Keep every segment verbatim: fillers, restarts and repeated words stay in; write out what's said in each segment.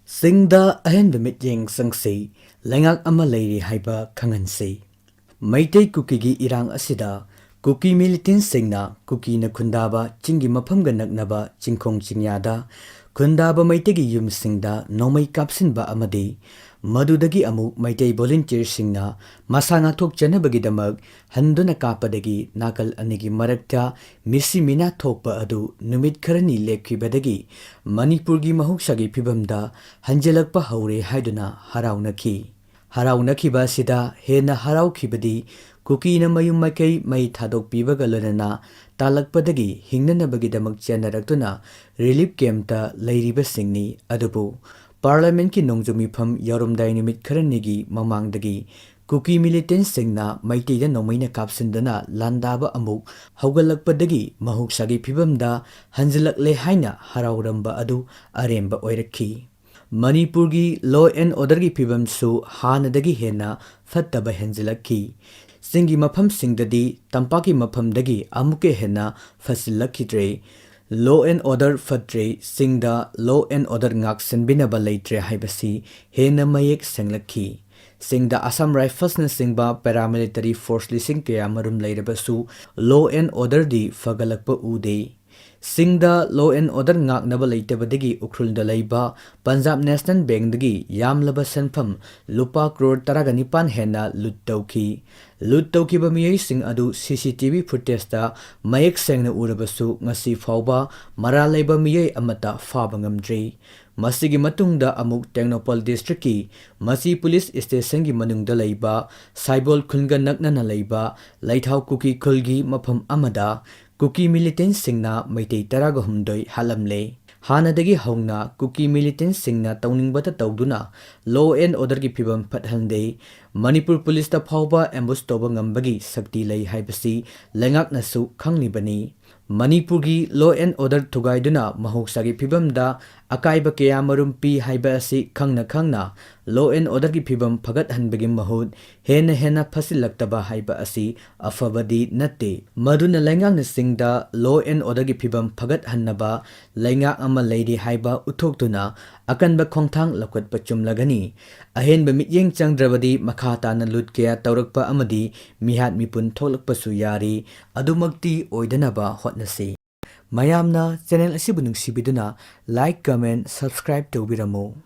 ꯆꯤꯡꯗ ꯑꯍꯦꯟꯕ ꯃꯤꯠꯌꯦꯡ ꯆꯪꯁꯤ, ꯂꯩꯉꯥꯛ ꯑꯃ ꯂꯩꯔꯤ ꯍꯥꯏꯕ ꯈꯪꯍꯟꯁꯤ꯫ ꯃꯩꯇꯩ ꯀꯨꯀꯤꯒꯤ ꯏꯔꯥꯡ ꯑꯁꯤꯗ ꯀꯨꯀꯤ ꯃꯤꯂꯤꯇꯦꯟꯁꯤꯡꯅ ꯀꯨꯀꯤꯅ ꯈꯨꯟꯗꯥꯕ ꯆꯤꯡꯒꯤ ꯃꯐꯝꯒ ꯅꯛꯅꯕ ꯆꯤꯡꯈꯣꯡ ꯆꯤꯡꯌꯥꯗ ꯈꯨꯟꯗꯥꯕ ꯃꯩꯇꯩꯒꯤ ꯌꯨꯝꯁꯤꯡꯗ ꯅꯣꯡꯃꯩ ꯀꯥꯞꯁꯤꯟꯕ ꯑꯃꯗꯤ ꯃꯗꯨꯗꯒꯤ ꯑꯃꯨꯛ ꯃꯩꯇꯩ ꯚꯣꯂꯨꯟꯇꯤꯌꯔꯁꯤꯡꯅ ꯃꯁꯥ ꯉꯥꯛꯊꯣꯛꯆꯅꯕꯒꯤꯗꯃꯛ ꯍꯟꯗꯨꯅ ꯀꯥꯞꯄꯗꯒꯤ ꯅꯥꯀꯜ ꯑꯅꯤꯒꯤ ꯃꯔꯛꯇ ꯃꯤꯁꯤ ꯃꯤꯅꯥ ꯊꯣꯛꯄ ꯑꯗꯨ ꯅꯨꯃꯤꯠ ꯈꯔꯅꯤ ꯂꯦꯞꯈꯤꯕꯗꯒꯤ ꯃꯅꯤꯄꯨꯔꯒꯤ ꯃꯍꯧꯁꯥꯒꯤ ꯐꯤꯕꯝꯗ ꯍꯟꯖꯤꯜꯂꯛꯄ ꯍꯧꯔꯦ ꯍꯥꯏꯗꯨꯅ ꯍꯔꯥꯎꯅꯈꯤ꯫ ꯍꯔꯥꯎꯅꯈꯤꯕ ꯑꯁꯤꯗ ꯍꯦꯟꯅ ꯍꯔꯥꯎꯈꯤꯕꯗꯤ ꯀꯨꯀꯤꯅ ꯃꯌꯨꯝ ꯃꯀꯩ ꯃꯩ ꯊꯥꯗꯣꯛꯄꯤꯕꯒ ꯂꯣꯏꯅꯅ ꯇꯥꯜꯂꯛꯄꯗꯒꯤ ꯍꯤꯡꯅꯅꯕꯒꯤꯗꯃꯛ ꯆꯦꯟꯅꯔꯛꯇꯨꯅ ꯔꯤꯂꯤꯐ ꯀꯦꯝꯞꯇ ꯂꯩꯔꯤꯕꯁꯤꯡꯅꯤ꯫ ꯑꯗꯨꯕꯨ ꯄꯥꯔꯂꯤꯌꯥꯃꯦꯟꯠꯀꯤ ꯅꯣꯡꯖꯨ ꯃꯤꯐꯝ ꯌꯥꯎꯔꯝꯗꯥꯏ ꯅꯨꯃꯤꯠ ꯈꯔꯅꯤꯒꯤ ꯃꯃꯥꯡꯗꯒꯤ ꯀꯨꯀꯤ ꯃꯤꯂꯤꯇꯦꯟꯠꯁꯤꯡꯅ ꯃꯩꯇꯩꯗ ꯅꯣꯡꯃꯩꯅ ꯀꯥꯞꯁꯤꯟꯗꯨꯅ ꯂꯥꯟꯗꯥꯕ ꯑꯃꯨꯛ ꯍꯧꯒꯠꯂꯛꯄꯗꯒꯤ ꯃꯍꯧꯁꯥꯒꯤ ꯐꯤꯕꯝꯗ ꯍꯟꯖꯤꯜꯂꯛꯂꯦ ꯍꯥꯏꯅ ꯍꯔꯥꯎꯔꯝꯕ ꯑꯗꯨ ꯑꯔꯦꯝꯕ ꯑꯣꯏꯔꯛꯈꯤ꯫ ꯃꯅꯤꯄꯨꯔꯒꯤ law and orderꯒꯤ ꯐꯤꯕꯝꯁꯨ ꯍꯥꯟꯅꯗꯒꯤ ꯍꯦꯟꯅ ꯐꯠꯇꯕ ꯍꯦꯟꯖꯤꯜꯂꯛꯈꯤ꯫ ꯆꯤꯡꯒꯤ ꯃꯐꯝꯁꯤꯡꯗꯗꯤ ꯇꯝꯄꯥꯛꯀꯤ ꯃꯐꯝꯗꯒꯤ ꯑꯃꯨꯛꯀ ꯍꯦꯟꯅ ꯐꯠꯁꯤꯜꯂꯛꯈꯤꯗ꯭ꯔꯦ꯫ Law and order ꯐꯠꯇ꯭ꯔꯦ, ꯆꯤꯡꯗ law and order ꯉꯥꯛ ꯁꯦꯟꯕꯤꯅꯕ ꯂꯩꯇ꯭ꯔꯦ ꯍꯥꯏꯕꯁꯤ ꯍꯦꯟꯅ ꯃꯌꯦꯛ ꯁꯦꯡꯂꯛꯈꯤ꯫ ꯆꯤꯡꯗ Assam Riflesꯅꯆꯤꯡꯕ paramilitary force ꯂꯤꯁꯤꯡ ꯀꯌꯥ ꯃꯔꯨꯝ ꯂꯩꯔꯕꯁꯨ law and orderꯗꯤ ꯐꯒꯠꯂꯛꯄ ꯎꯗꯦ꯫ ꯆꯤꯡꯗ law and order ꯉꯥꯛꯅꯕ ꯂꯩꯇꯕꯗꯒꯤ ꯎꯈ꯭ꯔꯨꯜꯗ ꯂꯩꯕ Punjab National Bankꯗꯒꯤ ꯌꯥꯝꯂꯕ ꯁꯦꯟꯐꯝ ꯂꯨꯄꯥ ꯀ꯭ꯔꯣꯔ ꯇꯔꯥꯒ ꯅꯤꯄꯥꯟ ꯍꯦꯟꯅ ꯂꯨꯠ ꯇꯧꯈꯤ꯫ ꯂꯨꯠ ꯇꯧꯈꯤꯕ ꯃꯤꯑꯣꯏꯁꯤꯡ ꯑꯗꯨ CCTV footageꯇ ꯃꯌꯦꯛ ꯁꯦꯡꯅ ꯎꯔꯕꯁꯨ ꯉꯁꯤ ꯐꯥꯎꯕ ꯃꯔꯥꯜ ꯂꯩꯕ ꯃꯤꯑꯣꯏ ꯑꯃꯠꯇ ꯐꯥꯕ ꯉꯝꯗ꯭ꯔꯤ꯫ ꯃꯁꯤꯒꯤ ꯃꯇꯨꯡꯗ ꯑꯃꯨꯛ ꯇꯦꯡꯅꯧꯄꯜ districtꯀꯤ ꯃꯆꯤ police stationꯒꯤ ꯃꯅꯨꯡꯗ ꯂꯩꯕ ꯁꯥꯏꯕꯣꯜ ꯈꯨꯜꯒ ꯅꯛꯅꯅ ꯂꯩꯕ ꯂꯩꯊꯥꯎ ꯀꯨꯀꯤ ꯈꯨꯜꯒꯤ ꯃꯐꯝ ꯑꯃꯗ ꯀꯨꯀꯤ ꯃꯤꯂꯤꯇꯦꯟꯠꯁꯤꯡꯅ ꯃꯩꯇꯩ ꯇꯔꯥꯒ ꯍꯨꯝꯗꯣꯏ ꯍꯥꯠꯂꯝꯂꯦ꯫ ꯍꯥꯟꯅꯗꯒꯤ ꯍꯧꯅ ꯀꯨꯀꯤ ꯃꯤꯂꯤꯇꯦꯟꯠꯁꯤꯡꯅ ꯇꯧꯅꯤꯡꯕꯇ ꯇꯧꯗꯨꯅ law and orderꯒꯤ ꯐꯤꯕꯝ ꯐꯠꯍꯟꯗꯦ꯫ ꯃꯅꯤꯄꯨꯔ policeꯇ ꯐꯥꯎꯕ ambush ꯇꯧꯕ ꯉꯝꯕꯒꯤ ꯁꯛꯇꯤ ꯂꯩ ꯍꯥꯏꯕꯁꯤ ꯂꯩꯉꯥꯛꯅꯁꯨ ꯈꯪꯂꯤꯕꯅꯤ꯫ ꯃꯅꯤꯄꯨꯔꯒꯤ law and order ꯊꯨꯒꯥꯏꯗꯨꯅ ꯃꯍꯧꯁꯥꯒꯤ ꯐꯤꯕꯝꯗ ꯑꯀꯥꯏꯕ ꯀꯌꯥꯃꯔꯨꯝ ꯄꯤ ꯍꯥꯏꯕ ꯑꯁꯤ ꯈꯪꯅ ꯈꯪꯅ law and orderꯒꯤ ꯐꯤꯚꯝ ꯐꯒꯠꯍꯟꯕꯒꯤ ꯃꯍꯨꯠ ꯍꯦꯟꯅ ꯍꯦꯟꯅ ꯐꯠꯁꯤꯜꯂꯛꯇꯕ ꯍꯥꯏꯕ ꯑꯁꯤ ꯑꯐꯕꯗꯤ ꯅꯠꯇꯦ꯫ ꯃꯗꯨꯅ ꯂꯩꯉꯥꯛꯅꯆꯤꯡꯗ law and orderꯒꯤ ꯐꯤꯚꯝ ꯐꯒꯠꯍꯟꯅꯕ ꯂꯩꯉꯥꯛ ꯑꯃ ꯂꯩꯔꯤ ꯍꯥꯏꯕ ꯎꯠꯊꯣꯛꯇꯨꯅ ꯑꯀꯟꯕ ꯈꯣꯡꯊꯥꯡ ꯂꯧꯈꯠꯄ ꯆꯨꯝꯂꯒꯅꯤ꯫ ꯑꯍꯦꯟꯕ ꯃꯤꯠꯌꯦꯡ ꯆꯪꯗ꯭ꯔꯕꯗꯤ ꯃꯈꯥ ꯇꯥꯅ ꯂꯨꯠ ꯀꯌꯥ ꯇꯧꯔꯛꯄ ꯑꯃꯗꯤ ꯃꯤꯍꯥꯠ ꯃꯤꯄꯨꯟ ꯊꯣꯛꯂꯛꯄꯁꯨ ꯌꯥꯔꯤ꯫ ꯑꯗꯨꯃꯛꯇꯤ ꯑꯣꯏꯗꯅꯕ ꯍꯣꯠꯅꯁꯤ꯫ ꯃꯌꯥꯝꯅ channel ꯑꯁꯤꯕꯨ ꯅꯨꯡꯁꯤꯕꯤꯗꯨꯅ like, comment, subscribe ꯇꯧꯕꯤꯔꯝꯃꯨ꯫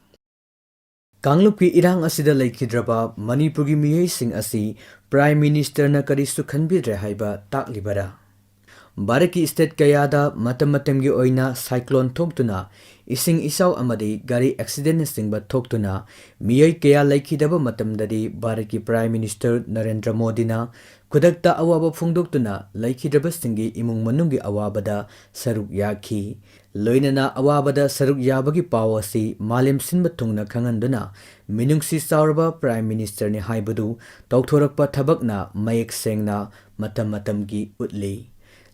ꯀꯥꯡꯂꯨꯞꯀꯤ ꯏꯔꯥꯡ ꯑꯁꯤꯗ ꯂꯩꯈꯤꯗ꯭ꯔꯕ ꯃꯅꯤꯄꯨꯔꯒꯤ ꯃꯤꯑꯣꯏꯁꯤꯡ ꯑꯁꯤ Prime Ministerꯅ ꯀꯔꯤꯁꯨ ꯈꯟꯕꯤꯗ꯭ꯔꯦ ꯍꯥꯏꯕ ꯇꯥꯛꯂꯤꯕꯔꯥ? ꯚꯥꯔꯠꯀꯤ state ꯀꯌꯥꯗ ꯃꯇꯝ ꯃꯇꯝꯒꯤ ꯑꯣꯏꯅ cyclone ꯊꯣꯛꯇꯨꯅ ꯏꯁꯤꯡ ꯏꯆꯥꯎ ꯑꯃꯗꯤ ꯒꯥꯔꯤ accidentꯅꯆꯤꯡꯕ ꯊꯣꯛꯇꯨꯅ ꯃꯤꯑꯣꯏ ꯀꯌꯥ ꯂꯩꯈꯤꯗꯕ ꯃꯇꯝꯗꯗꯤ ꯚꯥꯔꯠꯀꯤ Prime Minister ꯅꯔꯦꯟꯗ꯭ꯔ ꯃꯣꯗꯤꯅ ꯈꯨꯗꯛꯇ ꯑꯋꯥꯕ ꯐꯣꯡꯗꯣꯛꯇꯨꯅ ꯂꯩꯈꯤꯗ꯭ꯔꯕꯁꯤꯡꯒꯤ ꯏꯃꯨꯡ ꯃꯅꯨꯡꯒꯤ ꯑꯋꯥꯕꯗ ꯁꯔꯨꯛ ꯌꯥꯈꯤ꯫ ꯂꯣꯏꯅꯅ ꯑꯋꯥꯕꯗ ꯁꯔꯨꯛ ꯌꯥꯕꯒꯤ ꯄꯥꯎ ꯑꯁꯤ ꯃꯥꯂꯦꯝ ꯁꯤꯟꯕ ꯊꯨꯡꯅ ꯈꯪꯍꯟꯗꯨꯅ ꯃꯤꯅꯨꯡꯁꯤ ꯆꯥꯎꯔꯕ Prime Ministerꯅꯤ ꯍꯥꯏꯕꯗꯨ ꯇꯧꯊꯣꯔꯛꯄ ꯊꯕꯛꯅ ꯃꯌꯦꯛ ꯁꯦꯡꯅ ꯃꯇꯝ ꯃꯇꯝꯒꯤ ꯎꯠꯂꯤ꯫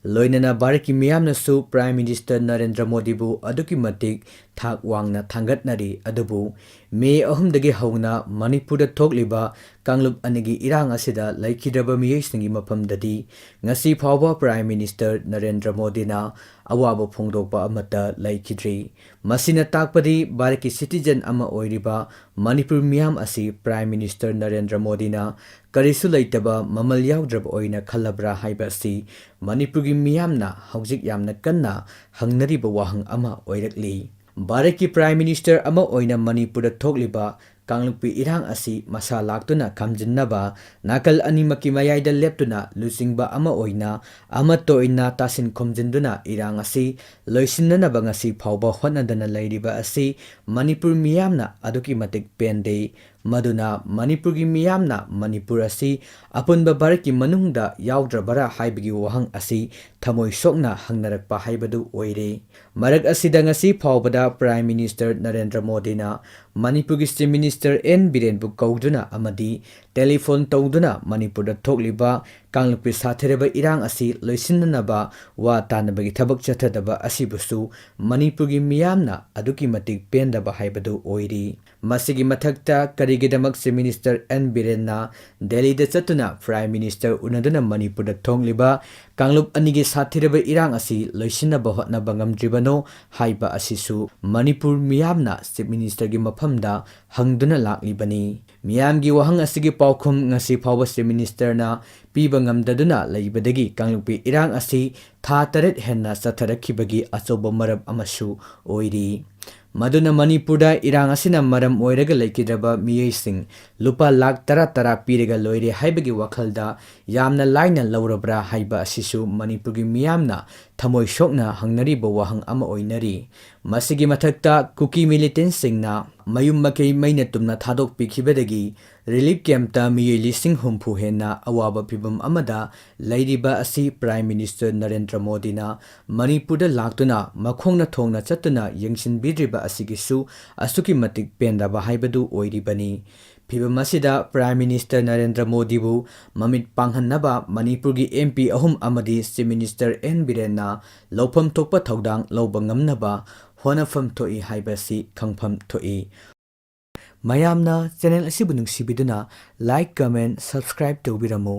ꯂꯣꯏꯅꯅ ꯚꯥꯔꯠꯀꯤ ꯃꯤꯌꯥꯝꯅꯁꯨ Prime Minister ꯅꯔꯦꯟꯗ꯭ꯔ ꯃꯣꯗꯤꯕꯨ ꯑꯗꯨꯛꯀꯤ ꯃꯇꯤꯛ ꯊꯥꯛ ꯋꯥꯡꯅ ꯊꯥꯡꯒꯠꯅꯔꯤ꯫ ꯑꯗꯨꯕꯨ May ꯑꯍꯨꯝꯗꯒꯤ ꯍꯧꯅ ꯃꯅꯤꯄꯨꯔꯗ ꯊꯣꯛꯂꯤꯕ ꯀꯥꯡꯂꯨꯞ ꯑꯅꯤꯒꯤ ꯏꯔꯥꯡ ꯑꯁꯤꯗ ꯂꯩꯈꯤꯗ꯭ꯔꯕ ꯃꯤꯑꯣꯏꯁꯤꯡꯒꯤ ꯃꯐꯝꯗꯗꯤ ꯉꯁꯤ ꯐꯥꯎꯕ Prime Minister ꯅꯔꯦꯟꯗ꯭ꯔ ꯃꯣꯗꯤꯅ ꯑꯋꯥꯕ ꯐꯣꯡꯗꯣꯛꯄ ꯑꯃꯠꯇ ꯂꯩꯈꯤꯗ꯭ꯔꯤ꯫ ꯃꯁꯤꯅ ꯇꯥꯛꯄꯗꯤ ꯚꯥꯔꯠꯀꯤ citizen ꯑꯃ ꯑꯣꯏꯔꯤꯕ ꯃꯅꯤꯄꯨꯔ ꯃꯤꯌꯥꯝ ꯑꯁꯤ Prime Minister ꯅꯔꯦꯟꯗ꯭ꯔ ꯃꯣꯗꯤꯅ ꯀꯔꯤꯁꯨ ꯂꯩꯇꯕ ꯃꯃꯜ ꯌꯥꯎꯗ꯭ꯔꯕ ꯑꯣꯏꯅ ꯈꯜꯂꯕ꯭ꯔꯥ ꯍꯥꯏꯕ ꯑꯁꯤ ꯃꯅꯤꯄꯨꯔꯒꯤ ꯃꯤꯌꯥꯝꯅ ꯍꯧꯖꯤꯛ ꯌꯥꯝꯅ ꯀꯟꯅ ꯍꯪꯅꯔꯤꯕ ꯋꯥꯍꯪ ꯑꯃ ꯑꯣꯏꯔꯛꯂꯤ꯫ ꯚꯥꯔꯠꯀꯤ Prime Minister ꯑꯃ ꯑꯣꯏꯅ ꯃꯅꯤꯄꯨꯔꯗ ꯊꯣꯛꯂꯤꯕ ꯀꯥꯡꯂꯨꯞꯀꯤ ꯏꯔꯥꯡ ꯑꯁꯤ ꯃꯁꯥ ꯂꯥꯛꯇꯨꯅ ꯈꯥꯝꯖꯤꯟꯅꯕ ꯅꯥꯀꯜ ꯑꯅꯤꯃꯛꯀꯤ ꯃꯌꯥꯏꯗ ꯂꯦꯞꯇꯨꯅ ꯂꯨꯆꯤꯡꯕ ꯑꯃ ꯑꯣꯏꯅ ꯑꯃꯠꯇ ꯑꯣꯏꯅ ꯇꯥꯁꯤꯟ ꯈꯣꯝꯖꯤꯟꯗꯨꯅ ꯏꯔꯥꯡ ꯑꯁꯤ ꯂꯣꯏꯁꯤꯟꯅꯅꯕ ꯉꯁꯤ ꯐꯥꯎꯕ ꯍꯣꯠꯅꯗꯅ ꯂꯩꯔꯤꯕ ꯑꯁꯤ ꯃꯅꯤꯄꯨꯔ ꯃꯤꯌꯥꯝꯅ ꯑꯗꯨꯛꯀꯤ ꯃꯇꯤꯛ ꯄꯦꯟꯗꯦ꯫ ꯃꯗꯨꯅ ꯃꯅꯤꯄꯨꯔꯒꯤ ꯃꯤꯌꯥꯝꯅ ꯃꯅꯤꯄꯨꯔ ꯑꯁꯤ ꯑꯄꯨꯟꯕ ꯚꯥꯔꯠꯀꯤ ꯃꯅꯨꯡꯗ ꯌꯥꯎꯗ꯭ꯔꯕꯔꯥ ꯍꯥꯏꯕꯒꯤ ꯋꯥꯍꯪ ꯑꯁꯤ ꯊꯃꯣꯏ ꯁꯣꯛꯅ ꯍꯪꯅꯔꯛꯄ ꯍꯥꯏꯕꯗꯨ ꯑꯣꯏꯔꯦ꯫ ꯃꯔꯛ ꯑꯁꯤꯗ ꯉꯁꯤ ꯐꯥꯎꯕꯗ Prime Minister ꯅꯔꯦꯟꯗ꯭ꯔ ꯃꯣꯗꯤꯅ ꯃꯅꯤꯄꯨꯔꯒꯤ Chief Minister ꯑꯦꯟ ꯕꯤꯔꯦꯟꯕꯨ ꯀꯧꯗꯨꯅ ꯑꯃꯗꯤ telephone ꯇꯧꯗꯨꯅ ꯃꯅꯤꯄꯨꯔꯗ ꯊꯣꯛꯂꯤꯕ ꯀꯥꯡꯂꯨꯞꯀꯤ ꯁꯥꯊꯤꯔꯕ ꯏꯔꯥꯡ ꯑꯁꯤ ꯂꯣꯏꯁꯤꯟꯅꯅꯕ ꯋꯥ ꯇꯥꯅꯕꯒꯤ ꯊꯕꯛ ꯆꯠꯊꯗꯕ ꯑꯁꯤꯕꯨꯁꯨ ꯃꯅꯤꯄꯨꯔꯒꯤ ꯃꯤꯌꯥꯝꯅ ꯑꯗꯨꯛꯀꯤ ꯃꯇꯤꯛ ꯄꯦꯟꯗꯕ ꯍꯥꯏꯕꯗꯨ ꯑꯣꯏꯔꯤ꯫ ꯃꯁꯤꯒꯤ ꯃꯊꯛꯇ ꯀꯔꯤꯒꯤꯗꯃꯛ Chief Minister N ꯕꯤꯔꯦꯟꯅ ꯗꯦꯜꯂꯤꯗ ꯆꯠꯇꯨꯅ Prime Minister ꯎꯅꯗꯨꯅ ꯃꯅꯤꯄꯨꯔꯗ ꯊꯣꯛꯂꯤꯕ ꯀꯥꯡꯂꯨꯞ ꯑꯅꯤꯒꯤ ꯁꯥꯊꯤꯔꯕ ꯏꯔꯥꯡ ꯑꯁꯤ ꯂꯣꯏꯁꯤꯟꯅꯕ ꯍꯣꯠꯅꯕ ꯉꯝꯗ꯭ꯔꯤꯕꯅꯣ ꯍꯥꯏꯕ ꯑꯁꯤꯁꯨ ꯃꯅꯤꯄꯨꯔ ꯃꯤꯌꯥꯝꯅ Chief Ministerꯒꯤ ꯃꯐꯝꯗ ꯍꯪꯗꯨꯅ ꯂꯥꯛꯂꯤꯕꯅꯤ꯫ ꯃꯤꯌꯥꯝꯒꯤ ꯋꯥꯍꯪ ꯑꯁꯤꯒꯤ ꯄꯥꯎꯈꯨꯝ ꯉꯁꯤ ꯐꯥꯎꯕ Chief Ministerꯅ ꯄꯤꯕ ꯉꯝꯗꯗꯨꯅ ꯂꯩꯕꯗꯒꯤ ꯀꯥꯡꯂꯨꯞꯀꯤ ꯏꯔꯥꯡ ꯑꯁꯤ ꯊꯥ ꯇꯔꯦꯠ ꯍꯦꯟꯅ ꯆꯠꯊꯔꯛꯈꯤꯕꯒꯤ ꯑꯆꯧꯕ ꯃꯔꯝ ꯑꯃꯁꯨ ꯑꯣꯏꯔꯤ꯫ ꯃꯗꯨꯅ ꯃꯅꯤꯄꯨꯔꯗ ꯏꯔꯥꯡ ꯑꯁꯤꯅ ꯃꯔꯝ ꯑꯣꯏꯔꯒ ꯂꯩꯈꯤꯗ꯭ꯔꯕ ꯃꯤꯑꯣꯏꯁꯤꯡ ꯂꯨꯄꯥ ꯂꯥꯈ ꯇꯔꯥ ꯇꯔꯥ ꯄꯤꯔꯒ ꯂꯣꯏꯔꯦ ꯍꯥꯏꯕꯒꯤ ꯋꯥꯈꯜꯗ ꯌꯥꯝꯅ ꯂꯥꯏꯅ ꯂꯧꯔꯕ꯭ꯔꯥ ꯍꯥꯏꯕ ꯑꯁꯤꯁꯨ ꯃꯅꯤꯄꯨꯔꯒꯤ ꯃꯤꯌꯥꯝꯅ ꯊꯃꯣꯏ ꯁꯣꯛꯅ ꯍꯪꯅꯔꯤꯕ ꯋꯥꯍꯪ ꯑꯃ ꯑꯣꯏꯅꯔꯤ꯫ ꯃꯁꯤꯒꯤ ꯃꯊꯛꯇ ꯀꯨꯀꯤ militantꯁꯤꯡꯅ ꯃꯌꯨꯝ ꯃꯀꯩ ꯃꯩꯅ ꯇꯨꯝꯅ ꯊꯥꯗꯣꯛꯄꯤꯈꯤꯕꯗꯒꯤ relief campꯇ ꯃꯤꯑꯣꯏ ꯂꯤꯁꯤꯡ ꯍꯨꯝꯐꯨ ꯍꯦꯟꯅ ꯑꯋꯥꯕ ꯐꯤꯚꯝ ꯑꯃꯗ ꯂꯩꯔꯤꯕ ꯑꯁꯤ Prime Minister ꯅꯔꯦꯟꯗ꯭ꯔ ꯃꯣꯗꯤꯅ ꯃꯅꯤꯄꯨꯔꯗ ꯂꯥꯛꯇꯨꯅ ꯃꯈꯣꯡꯅ ꯊꯣꯡꯅ ꯆꯠꯇꯨꯅ ꯌꯦꯡꯁꯤꯟꯕꯤꯗ꯭ꯔꯤꯕ ꯑꯁꯤꯒꯤꯁꯨ ꯑꯁꯨꯛꯀꯤ ꯃꯇꯤꯛ ꯄꯦꯟꯗꯕ ꯍꯥꯏꯕꯗꯨ ꯑꯣꯏꯔꯤꯕꯅꯤ꯫ ꯐꯤꯚꯝ ꯑꯁꯤꯗ Prime Minister ꯅꯔꯦꯟꯗ꯭ꯔ ꯃꯣꯗꯤꯕꯨ ꯃꯃꯤꯠ ꯄꯥꯡꯍꯟꯅꯕ ꯃꯅꯤꯄꯨꯔꯒꯤ MP ꯑꯍꯨꯝ ꯑꯃꯗꯤ Chief Minister N ꯕꯤꯔꯦꯟꯅ ꯂꯧꯐꯝ ꯊꯣꯛꯄ ꯊꯧꯗꯥꯡ ꯂꯧꯕ ꯉꯝꯅꯕ ꯍꯣꯠꯅꯐꯝ ꯊꯣꯛꯏ ꯍꯥꯏꯕꯁꯤ ꯈꯪꯐꯝ ꯊꯣꯛꯏ꯫ ꯃꯌꯥꯝꯅ channel ꯑꯁꯤꯕꯨ ꯅꯨꯡꯁꯤꯕꯤꯗꯨꯅ like, comment, subscribe ꯇꯧꯕꯤꯔꯝꯃꯨ꯫